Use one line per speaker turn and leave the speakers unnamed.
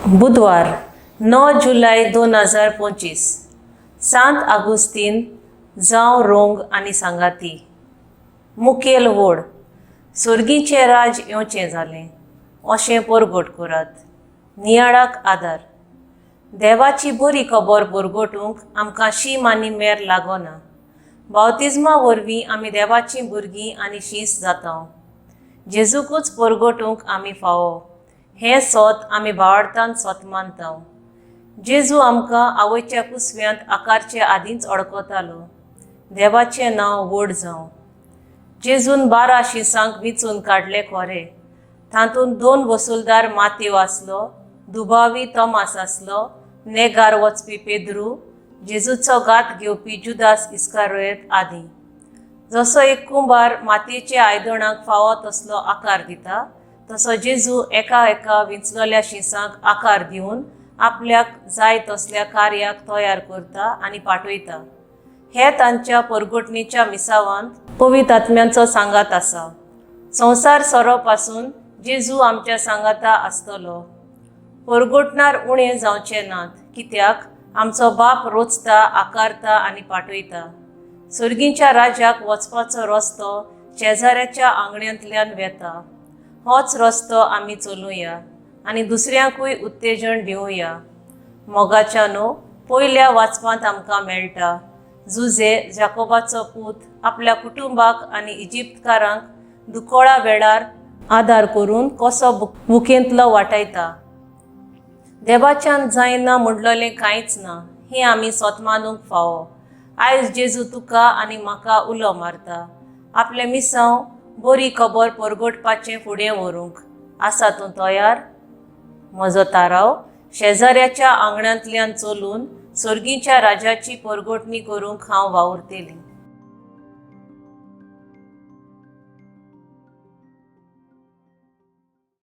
बुधवार, 9 जुलय 2025. सांत आगुस्तीन जावं रोंग आनी सांगाती. मुखेल व्हड सर्गीचें राज येवचें जालें अशें परगट करात. नियाळाक आदार. देवाची बरी खबर परगटूंक आमकां शीम आनी मेर लागना. बावतिज्मा वरवीं आमी देवाचीं भुरगीं आनी शीस जाता. जेजूकूच परगटूंक आमी फावो हें सोत आमी भावार्थान सोत मानता. जेजू आमकां आवयच्या कुसव्यांत आकारचे आदींच अडकतालो. देवाचें नांव व्हड जावं. जेजून 12 शिसांक विंचून काडले खरे, तातूंत 2 वसुलदार मातेव आसलो, दुबावी तोमास आसलो, नेगार वचपी पेद्रू, जेजूचो घात घेवपी जुदास इस्कारोयत आदी. जसो एक कुंभार मातयेच्या आयदणाक फावो तसलो आकार दिता, तसो जेजू एका एका विंचलेल्या शिसांक आकार दिवन आपल्याक जाय तसल्या कार्याक तयार करता आनी पाठयता. हे तांच्या परगटणीच्या मिसावांत पवित्र आत्म्यांचो सांगात आसा. संवसार सोरो पासून जेजू आमच्या सांगाता आसतलो. परगटणार उणें जावचे नात, कित्याक आमचो बाप रोचता, आकारता आनी पाठयता. सर्गीच्या राज्याक वचपाचो रस्तो शेजाऱ्याच्या आंगण्यांतल्यान वेता. होच रस्तो आमी चलुया आनी दुसऱ्यांकूय उत्तेजन दिवया. मोगाच्यानो, पयल्या वाचपांत आमकां मेळटा, जुजे जाकोबाचो पूत आपल्या कुटुंबाक आनी इजिप्तकारांक दुकोळा वेळार आदार करून कसो बुकेंतलो वाटायता. देवाच्यान जायना म्हणलेलें कांयच ना हें आमी सोत मानूंक फावो. आयज जेजू तुका आनी म्हाका उलो मारता आपलें मिसांव बरी खबर परगटपाचें फुडें व्हरूंक. आसा तूं तयार? म्हजो ताराव शेजाऱ्याच्या आंगणांतल्यान चलून सर्गीच्या राजाची परगटणी करूंक हांव वावुरतली.